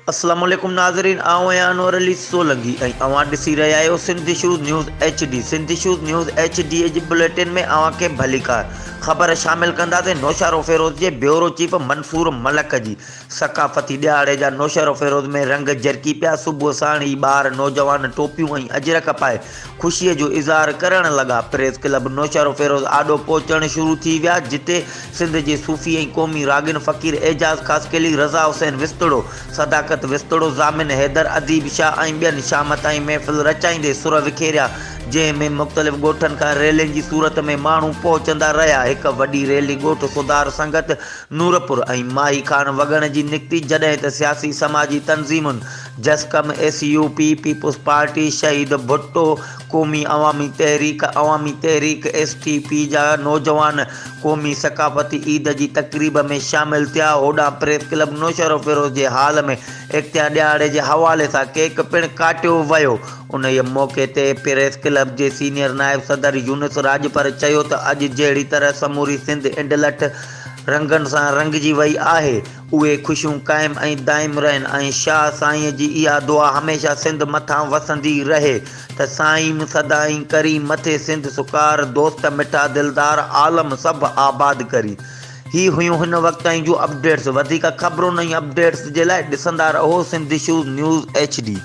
السلام عليڪم ناظرين آئون آهيان انور علي سولنگي ۽ اوهان ڏسي رهيا آهيو Sindh issues news H D Sindh issues news H D جي بليٽن ۾ اوهان کي ڀليڪار خبر شامل ڪنداسين نوشهروفيروز جي بيورو چيف منصور ملڪ جي ثقافتي ڏهاڙي جا نوشهروفيروز ۾ رنگ جرڪي پيا، صبح ساڻ ئي ٻار، نوجوان ٽوپيون ۽ اجرڪ پائي خوشيء جو اظهار ڪرڻ لڳا. پريس ڪلب نوشهروفيروز آڏو پهچڻ شروع ٿي ويا، جتي سنڌ جي صوفي ۽ قومي راڳين فقير اعجاز خاصخيلي، رضا حسين وسطڙو، صداقت وسطڙو، ضامن حيدر، اديب شاهه ۽ ٻين شام تائين محفل رچائيندي سر وکيريا، جنهن ۾ مختلف ڳوٺن کان ريلين جي صورت ۾ ماڻهو پهچندا رهيا. هڪ وڏي ريلي ڳوٺ سڌار سنگت نورپور ۽ ماهي خان وڳڻ جي نڪتي جڏهن ته سياسي سماجي تنظيمن جسقم، S U P, peoples party, شهيد ڀٽو، قومي عوامي تحريڪ، عوامي تحريڪ، ايس ٽي پي جا نوجوان قومي ثقافتي عيد جي تقريب ۾ شامل ٿيا. هوڏانهن پريس ڪلب نوشهروفيروز جي هال ۾ ايڪتا ڏهاڙي جي حوالي سان ڪيڪ پڻ ڪاٽيو ويو. انهيء موقعي تي پريس ڪلب جي سينيئر نائب صدر يونس راڄپر چيو ته اڄ جهڙي طرح سموري سنڌ انڊلٺ رنگن سان رڱجي وئي آهي، اهي خوشيون قائم ۽ دائم رهن ۽ شاهه سائينء جي اها دعا هميشه سنڌ مٿان وسندي رهي ته سائين سدائين ڪرين مٿي سنڌ سڪار، دوست مٺا دلدار، عالم سڀ آباد ڪرين. هي هيون هن وقت تائين جون اپڊيٽس، وڌيڪ خبرن ۽ اپڊيٽس جي لاء ڏسندا رهو Sindh issues news H D.